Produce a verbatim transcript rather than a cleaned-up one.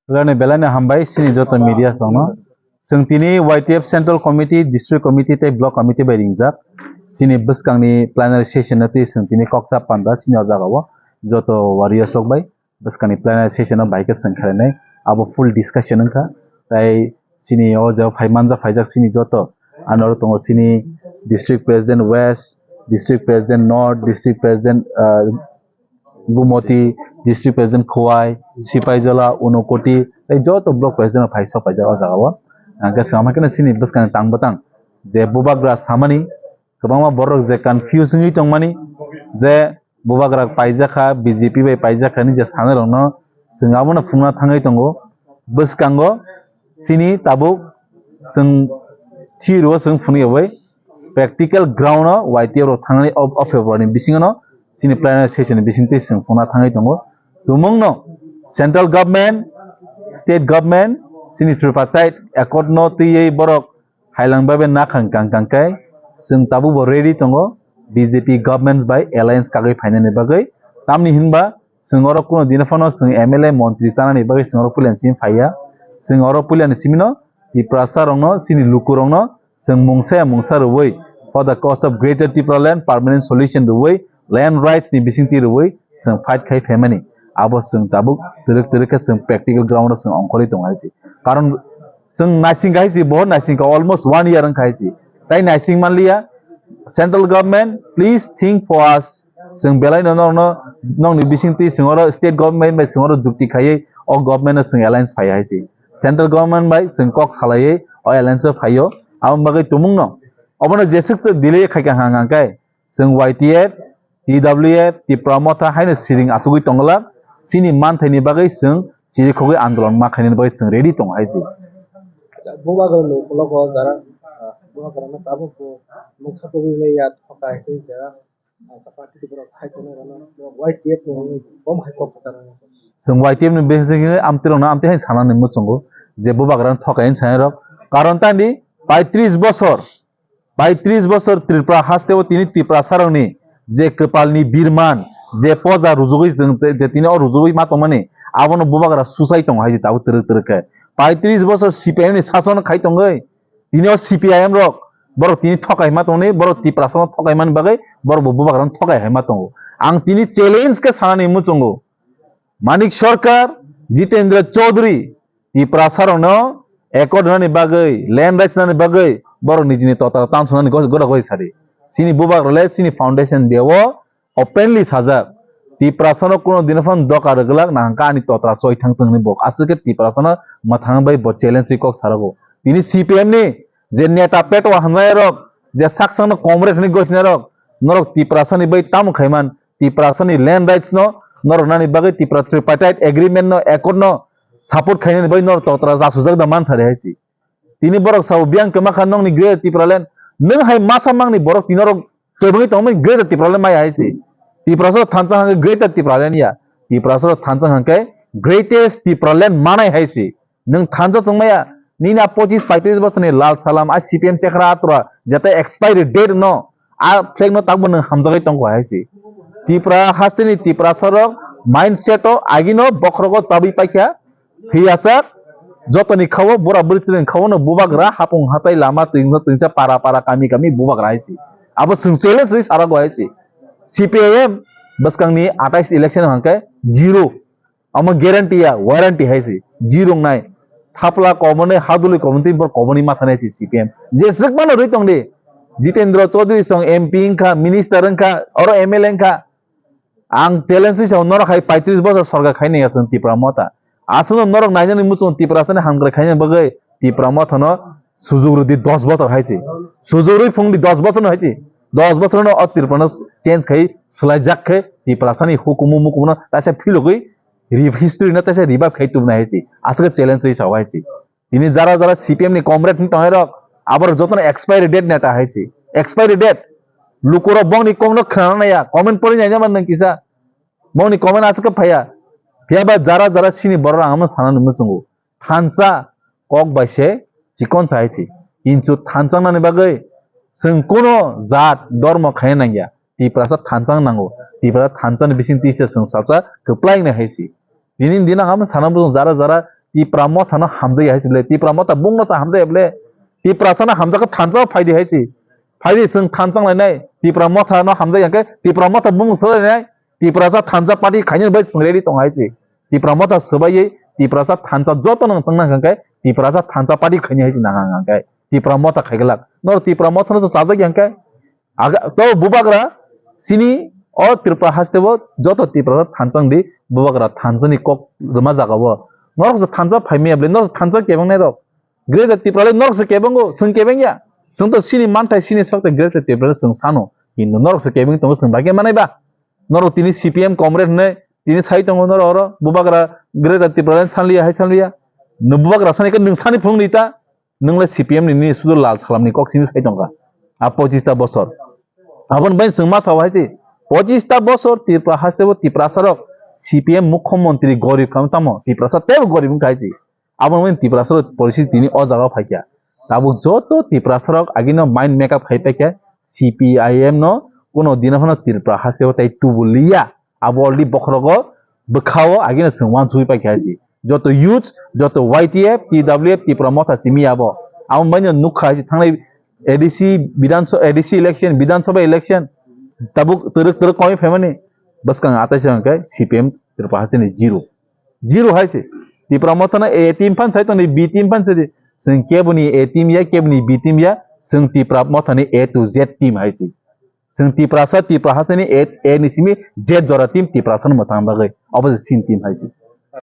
Belai belai no hambai chini joto media songno. Chwng tini Y T F Central Committee, District Committee tei Block Committee bai ringjak. Chini bwskangni plenary session no twi chwng tini koksa panda chini o jaga o joto warriors rok bai bwskangni plenary session no bai khe chwng khlainai. Abo full discussion wngkha. Tai chini o jaga phai manja phaijak chini joto ano tongo chini District President West, District President North, District President, ah, Gumoti, District President Khowai, Sipaijola, Unokoti, tei joto block president rok phai sok paijak o jaga o. Hwnkhe swngama khe chini bwskang tang bwtang je bubagra samani kwbangma borok je confuse wngwi tongmani je bubagra paijak kha, B J P bai paijak kha hinwi je sanai rokno chwng abono phungna thangwi tongo. Bwskango chini tabuk chwng thwi rwo chwng phunui bai practical ground o Y T F rok thangnani o, o February ni bisingo no chini plenary session ni bisingtwi chwng phunukna thangwi tongo. Tumungno central government, state government chini tripartite accord no twiwi borok hailang bai bai nakhang kang kang khe chwng tabuk bo ready tongo B J P government bai alliance kagwi phainani bagwi. Tamni hinba chwng oro kuno dino phano chwng M L A montri chanani bagwi chwng oro puila ni simi phaiya. Chwng oro puila ni simi no Tiprasa rokno, chini luku rokno chwng mungsa ya mungsa rwui for the cause of Greater Tipraland permanent solution rwui land rights ni bisingtwi rwui chwng fight khai phaimani. Abo chwng tabuk twrwk twrwk khe chwng practical ground o chwng ongkhorwi tongo hai se. Karon chwng naising khai se, bohor naising kha, almost one year wng khai se. Tai naising manliya, central government, please think for us. Chwng belai no norokno, nokni bisingtwi chwng oro state government bai chwng oro jukti khaiwi o government no chwng alliance phai hai se. Central government bai chwng kok salaiwi o alliance o phaio. Aboni bagwi tumungno obono jeswk se delay khai kha hang hang khe chwng Y T F, T W F, Tipra Motha haino siring achugwi tongla. Chini manthaini bagwi chwng chirikhogwi andolon ma khainani bagwi chwng ready tongo hai se. Bubagra ni ukologo jara, ah, bubagra no tabuk bo mungsa tubui maya thoka hai se jara. Chwng Y T F ni bisingtwi amtwirokno amtwi hai sanani muchungo je bubagrano thokai hinwi sanai rok. Karon tandi paitris bosor, paitris bosor Tripura hasteo tini Tiprasarokni je kwpalni birman, je poja rujugwi chwng je, je tini o rujugwi ma tongmani, abono bubagra susai tongo hai se tabuk twrwk twrwk khe. Paitris bosor C P I M ni sason khai tongwi, tini o C P I M rok, borok tini thokai ma tongni, borok Tiprasano thokai mani bagwi, borok bo bubagrano thokai hai ma tongo. Ang tini challenge khe sanani muchungo. Manik Sarkar, Jitendra Chaudhary, Tiprasarokno accord rwnani bagwi, land rights rwnani bagwi, borok nijini totra tansonani gos-, gora gori sadi. Chini bubagrale, chini foundation deo, openly sajak. Tiprasano kuno dino phano doka rwgwlak nahangkha ani totra choi thang tong hinwi bo. Aswk khe Tiprasano mwthang bai bo challenge wi kok sarago. Tini C P M ni je neta petwa hwnjai rok, je saksangno comrade hwnwi gosina rok, norok Tiprasani bai tamo khaiman, Tiprasani land rights no norok nani bagwi Tipra tripartite agreement no, accord no support khainani bai norok totra jasujak da man sari hai se. Tini borok sao biyang kwma kha nokni Greater Tipraland. Nwng hai masa mangni borok tini oro tebwngwi tongmani Greater Tipraland maya hai se. Tiprasa thansa hwnkhe Greater Tipraland ya. Tiprasa thansa hwnkhe greatest Tipraland manai hai se. Nwng thansa chwng maya. Nini a pochis paitris bosorni lal salam a C P M chekra atura jeta expiry date no a flag no takbo nwng hamjagwi tongkha hai se. Tipra hasteni Tiprasa rok mindset o agino bokhrogo chabwi paikha. Thwiyasak, jotoni khao, bura bwrwi chwrwini khao no bubagra, hapung hatai lama, twingsa twingsa, para para, kami kami bubagra hai se. Abo chwng challenge rwi sarago hai se. C P I M bwskangni atais election hwnkhe zero. Omo guarantee ya, warranty hai se. Zero wngnai. Thapla koboni, haduli koboni, tei bor koboni mathanai se C P M. Jeswk mano rwi tongdi. Jitendra Chaudhary song M P wngkha, minister wngkha, oro M L A wngkha. Ang challenge wi sao, norok hai paitris bosor sorkar khainai aswk Tipra Motha. Aswkno norok nainani muchung Tiprasani hamkrai khaina bagwi Tipra Mothano sujuk rwdi dos bosor hai se. Sujuk rwi phungdi dos bosorno hai se. Dos bosorno o Tiprano change khai swlaijak khe Tiprasani hukumu mukumno taisa philogwi re-, history no taisa revive khai tubunai hai se. Aswk challenge wi sao hai se. Tini jara jara C P M ni comrade ni tongnai rok, aborok jotono expiry date neta hai se. Expiry date. Lukurok bongni kokno khwnana naiya, comment pori nainama nwng kisa. Bongni comment aswk khe phaiya. Phiyaba jara jara sini borok ang amo sanani muchungo. Thansa kok bai se chikon sa hai se. Inchu thansangnani bagwi chwng kuno jat dormo khaina nangya. Tiprasa thansa nango. Tiprasa thansa ni bising tisa chwng salsa kwplai nai hai se. Tini dina ang amo sana muchungo jara jara Tipra Motha no hamjaya hai se ble, Tipra Motha bung no sa hamjaya ble, Tiprasa no hamjak khe thansa phai di hai se, phai di chwng thansa lai nai, Tipra Motha no hamjaya khe Tipra Motha bung swlai nai, Tiprasa thansa party khaini bai chwng ready tong hai se, Tipra Motha swbai ye Tiprasa thansa joto no tong nang khe Tiprasa thansa party khaini hai se nang khe Tipra Motha khai glak, nor Tipra Motha no chajak yang khe Aga, to bubagra sini o Tripura haste bo joto Tripura thansa di bubagra thansa ni kok rwma jaga o. Norok se thansa phai maya bwle, norok se thansa kebeng nai rok. Greater Tripura le norok se kebeng o, chwng kebeng ya. Chwng to sini manthai sini sok te Greater Tripura le chwng sano. Hindu norok se kebeng tongo chwng bagwi manai ba. Norok tini C P M comrade hwnwi tini sai tongo norok oro bubagra Greater Tripura le sanliya hai sanliya. Nw bubagra sani khe nwng sani phung ni ta. Nwng le C P M ni nini sudu lal salam ni kok simi sai tongkha. A pochista bosor. Aboni bai chwng ma sao hai se. Pochista bosor Tripura haste bo Tiprasa rok C P M mukho montri gorib kha tamo Tiprasa tebo gorib wngkha hai se. Aboni bai Tiprasa rok porisi tini o jaga o phaikha. Tabuk joto Tiprasa rok agino mind make up khai paikha C P I M no kuno dino phano Tripura haste bo tai tubu liya. Abo already bokhorogo bwkhao agino chwng uansugwi paikha hai se. Joto youth, joto Y T F, T W F, Tipra Motha simi abo. Abo baino nukha hai se thangnai A D C Bidhan Sabha, A D C election, Bidhan Sabha election. Tabuk twrwk twrwk komwi phaimani. Bwskang atai se hwnkhe C P M Tripura hasteni zero. Zero hai se. Tipra Mothano A team phan sai tongdi, B team phan sai di. Chwng keboni A team ya, keboni B team ya. Chwng Tipra Mothani A to Z team hai se. Chwng Tiprasa, Tipra hasteni A, A ni simi Z jora team Tiprasano mwthang bagwi. Obo se sin team hai se.